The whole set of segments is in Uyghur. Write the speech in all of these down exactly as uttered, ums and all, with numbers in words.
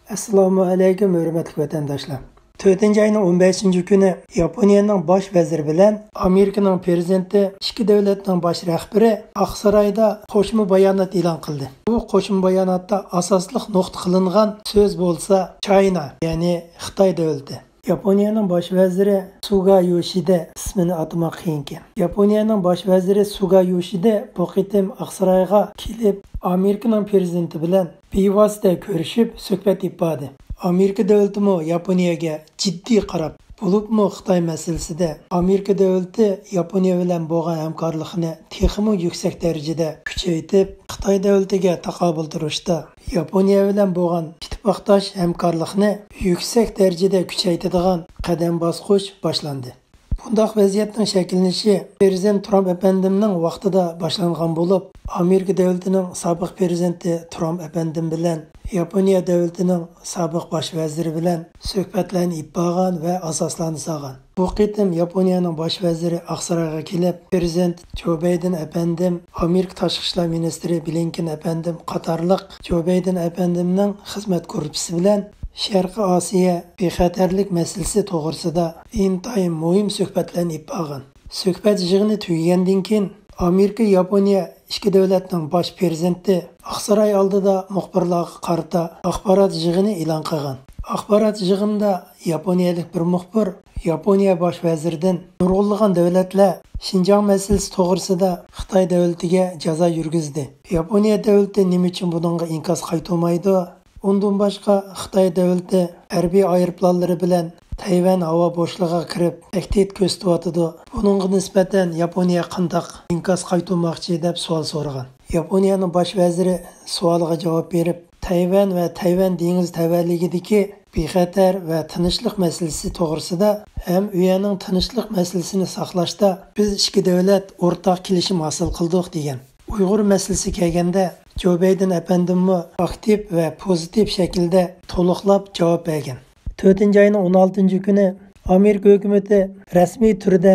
ئەسسالامۇ ئەلەيكۇم، ھۆرمەتلىك ۋەتەنداشلار. تۆتىنچى ئاينىڭ ئون بەشىنچى كۈنى ياپونىيەنىڭ باش ۋەزىرى بىلەن ئامېرىكىنىڭ پىرېزىدېنتى ئىككى دۆلەتنىڭ باش رەھبىرى ئاقسارايدا قوشما بايانات ئېلان قىلدى. بۇ قوشما باياناتتا ئاساسلىق نۇقتا قىلىنغان سۆز بولسا چاينا، يەنى خىتاي دۆلىتى. ياپونىيەنىڭ باش ۋەزىرى سۇگا يوشىدە، ئىسمىنى ئاتىماق قىيىنكەن. ياپونىيەنىڭ باش ۋەزىرى سۇگا يوشىدە بۇ قېتىم ئاقسارايغا كېلىپ، ئامېرىكىنىڭ پىرېزىدېنتى بىلەن بىۋاسىتە كۆرۈشۈپ، سۆھبەت ئېلىپ باردى. ئامېرىكا دۆلىتىمۇ ياپونىيەگە جىددىي قاراپ، بولۇپمۇ خىتاي مەسىلىسىدە ئامېرىكا دۆلىتى ياپونىيە بىلەن بولغان ھەمكارلىقىنى تېخىمۇ يۈكسەك دەرىجىدە كۈچەيتىپ، خىتاي دۆلىتىگە تاقابىل تۇرۇشتا ياپونىيە بىلەن بولغان ئىتتىپاقداش ھەمكارلىقنى يۈكسەك دەرىجىدە كۈچەيتىدىغان قەدەم باسقۇچ باشلاندى. بۇنداق ۋەزىيەتنىڭ شەكىللىنىشى پىرېزىدېنت ترامپ ئەپەندىمنىڭ ۋاقتىدا باشلانغان بولۇپ، ئامېرىكا دۆلىتىنىڭ سابىق پىرېزىدېنتى ترامپ ئەپەندىم بىلەن ياپونىيە دۆلىتىنىڭ سابىق باش ۋەزىرى بىلەن سۆھبەتلەرنى ئېلىپ بارغان ۋە ئاساسلارنى سالغان. بۇ قېتىم ياپونىيەنىڭ باش ۋەزىرى ئاقسارايغا كېلىپ، پىرېزىدېنت جو بايدېن ئەپەندىم، ئامېرىكا تاشقى ئىشلار مىنىستىرى بلىنكېن ئەپەندىم قاتارلىق جو بايدېن ئەپەندىمنىڭ خىزمەت گۇرۇپپىسى بىلەن شەرقىي ئاسىيا بىخەتەرلىك مەسىلىسى توغرىسىدا ئىنتايىن مۇھىم سۆھبەتلەرنى ئېلىپ بارغان. سۆھبەت يىغىنى تۈگىگەندىن كېيىن، ئامېرىكا ياپونىيە ئىككى دۆلەتنىڭ باش پىرېزىدېنتى ئاقساراي ئالدىدا مۇخبىرلارغا قارىتا ئاخبارات يىغىنى ئېلان قىلغان. ئاخبارات يىغىنىدا ياپونىيەلىك بىر مۇخبىر ياپونىيە باش ۋەزىرىدىن نۇرغۇنلىغان دۆلەتلەر شىنجاڭ مەسىلىسى توغرىسىدا خىتاي دۆلىتىگە جازا يۈرگۈزدى. ياپونىيە دۆلىتى نېمە ئۈچۈن بۇنىڭغا ئىنكاس قايتۇرمايدۇ؟ ئۇندىن باشقا، خىتاي دۆلىتى ھەربىي ئايروپىلانلىرى بىلەن تەيۋەن ھاۋا بوشلۇقىغا كىرىپ، تەھدىت كۆرسىتىۋاتىدۇ. بۇنىڭغا نىسبەتەن ياپونىيە قانداق ئىنكاس قايتۇرماقچى دەپ سوئال سورىغان. ياپونىيەنىڭ باش ۋەزىرى سوئالىغا جاۋاب بېرىپ، تەيۋەن ۋە تەيۋەن دېڭىز تەۋەلىكىدىكى بىخەتەر ۋە تىنچلىق مەسىلىسى توغرىسىدا ھەم ئۇ يەرنىڭ تىنچلىق مەسىلىسىنى ساقلاشتا بىز ئىككى دۆلەت ئورتاق كېلىشىم ھاسىل قىلدۇق، دېگەن. ئۇيغۇر مەسىلىسى كەلگەندە، جو بايدېن ئەپەندىممۇ ئاكتىپ ۋە پوزىتىپ شەكىلدە تولۇقلاپ جاۋاب بەرگەن. تۆتىنچى ئاينىڭ ئون ئالتىنچى كۈنى ئامېرىكا ھۆكۈمىتى رەسمىي تۈردە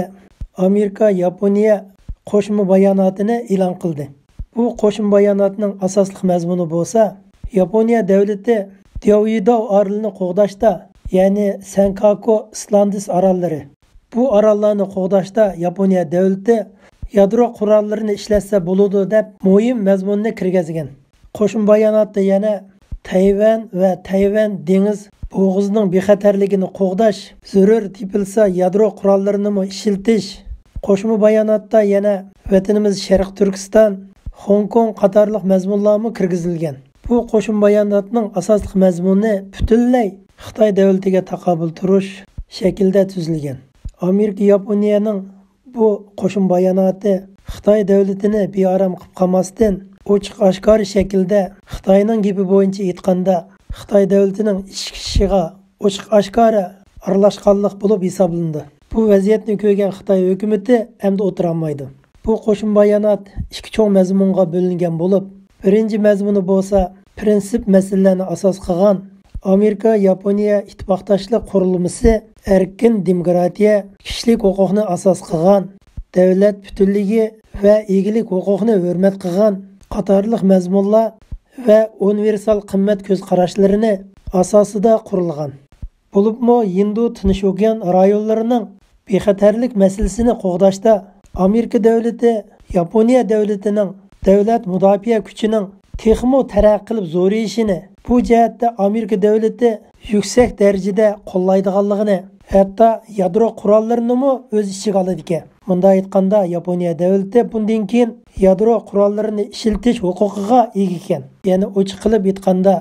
ئامېرىكا ياپونىيە قوشما باياناتىنى ئېلان قىلدى. بۇ قوشما باياناتنىڭ ئاساسلىق مەزمۇنى بولسا، ياپونىيە دۆلىتى دياۋيىداۋ ئارىلىنى قوغداشتا، يەنى سەنكاكۇ ئىسلاندىس ئاراللىرى، بۇ ئاراللارنى قوغداشتا ياپونىيە دۆلىتى يادرو قوراللىرىنى ئىشلەتسە بولىدۇ دەپ مۇھىم مەزمۇننى كىرگۈزگەن. قوشما باياناتتا يەنە تەيۋەن ۋە تەيۋەن دېڭىز بوغۇزىنىڭ بىخەتەرلىكىنى قوغداش، زۆرۈر تېپىلسا يادرو قوراللىرىنىمۇ ئىشلىتىش، قوشما باياناتتا يەنە ۋەتىنىمىز شەرقىي تۈركىستان، خوڭكوڭ قاتارلىق مەزمۇنلارمۇ كىرگۈزۈلگەن. بۇ قوشما باياناتنىڭ ئاساسلىق مەزمۇنى پۈتۈنلەي خىتاي دۆلىتىگە تاقابىل تۇرۇش شەكلىدە تۈزۈلگەن. ئامېرىكا ياپونىيەنىڭ بۇ قوشما باياناتى خىتاي دۆلىتىنى بىئارام قىلىپ قالماستىن، ئوچۇق ئاشكارا شەكىلدە خىتاينىڭ گېپى بويىچە ئېيتقاندا، خىتاي دۆلىتىنىڭ ئىچكى ئىشىغا ئوچۇق ئاشكارا ئارىلاشقانلىق بولۇپ ھېسابلىنىدۇ. بۇ ۋەزىيەتنى كۆرگەن خىتاي ھۆكۈمىتى ئەمدى ئولتۇرالمايدۇ. بۇ قوشما بايانات ئىككى چوڭ مەزمۇنغا بۆلۈنگەن بولۇپ، بىرىنچى مەزمۇنى بولسا پىرىنسىپ مەسىلىلەرنى ئاساس قىلغان ئامېرىكا ياپونىيە ئىتتىپاقداشلىق قۇرۇلمىسى، ئەركىن دېموكراتىيە، كىشىلىك ھوقۇقنى ئاساس قىلغان، دۆلەت پۈتۈنلۈكى ۋە ئىگىلىك ھوقۇقنى ھۆرمەت قىلغان قاتارلىق مەزمۇنلار ۋە ئۇنىۋېرسال قىممەت كۆز قاراشلىرىنى ئاساسىدا قۇرۇلغان. بولۇپمۇ ھىندى تىنچ ئوكيان رايونلىرىنىڭ بىخەتەرلىك مەسىلىسىنى قوغداشتا ئامېرىكا دۆلىتى ياپونىيە دۆلىتىنىڭ دۆلەت مۇداپىئە كۈچىنىڭ تېخىمۇ تەرەققىي قىلىپ زورىيىشىنى، بۇ جەھەتتە ئامېرىكا دۆلىتى يۈكسەك دەرىجىدە قوللايدىغانلىقىنى، ھەتتا يادرو قوراللىرىنىمۇ ئۆز ئىچىگە ئالىدىكەن. مۇنداق ئېيتقاندا، ياپونىيە دۆلىتى بۇندىن كېيىن يادرو قوراللىرىنى ئىشلىتىش ھوقۇقىغا ئىگە ئىكەن. يەنى ئوچۇق قىلىپ ئېيتقاندا،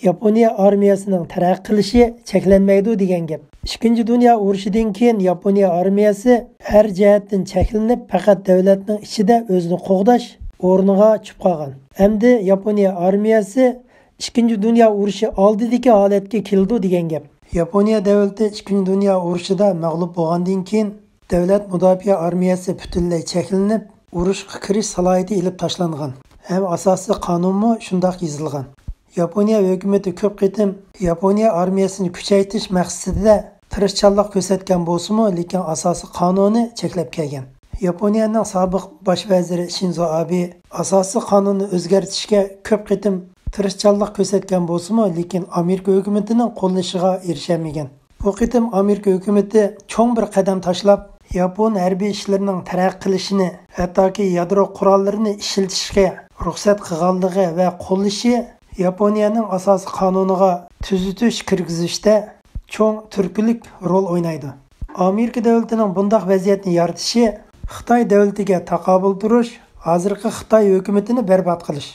ياپونىيە ئارمىيەسىنىڭ تەرەققىي قىلىشى چەكلەنمەيدۇ دېگەن گەپ. ئىككىنچى دۇنيا ئۇرۇشىدىن كېيىن ياپونىيە ئارمىيەسى ھەر جەھەتتىن چەكلىنىپ، پەقەت دۆلەتنىڭ ئىچىدە ئۆزىنى قوغداش ئورنىغا چۈشۈپ قالغان. ئەمدى ياپونىيە ئارمىيەسى ئىككىنچى دۇنيا ئۇرۇشى ئالدىدىكى ھالەتكە كېلىدۇ دېگەن گەپ. ياپونىيە دۆلىتى ئىككىنچى دۇنيا ئۇرۇشىدا مەغلۇپ بولغاندىن كېيىن، دۆلەت مۇداپىئە ئارمىيەسى پۈتۈنلەي چەكلىنىپ، ئۇرۇشقا كىرىش سالاھىيىتى ئېلىپ تاشلانغان ھەم ئاساسىي قانۇنمۇ شۇنداق يېزىلغان. ياپونىيە ھۆكۈمىتى كۆپ قېتىم ياپونىيە ئارمىيەسىنى كۈچەيتىش مەقسىتىدە تىرىشچانلىق كۆرسەتكەن بولسىمۇ، لېكىن ئاساسىي قانۇنى چەكلەپ كەلگەن. ياپونىيەنىڭ سابىق باش ۋەزىرى شىنزو ئابې ئاساسىي قانۇننى ئۆزگەرتىشكە كۆپ قېتىم تىرىشچانلىق كۆرسەتكەن بولسىمۇ، لېكىن ئامېرىكا ھۆكۈمىتىنىڭ قوللىشىغا ئېرىشەلمىگەن. بۇ قېتىم ئامېرىكا ھۆكۈمىتى چوڭ بىر قەدەم تاشلاپ، ياپون ھەربىي ئىشلىرىنىڭ تەرەققىي قىلىشىنى، ھەتتاكى يادرو قوراللىرىنى ئىشلىتىشكە رۇخسەت قىلغانلىقى ۋە قوللىشى ياپونىيەنىڭ ئاساسىي قانۇنىغا تۈزىتىش كىرگۈزۈشتە چوڭ تۈرتكىلىك رول ئوينايدۇ. ئامېرىكا دۆلىتىنىڭ بۇنداق ۋەزىيەتنى يارىتىشى خىتاي دۆلىتىگە تاقابىل تۇرۇش، ھازىرقى خىتاي ھۆكۈمىتىنى بەربات قىلىش.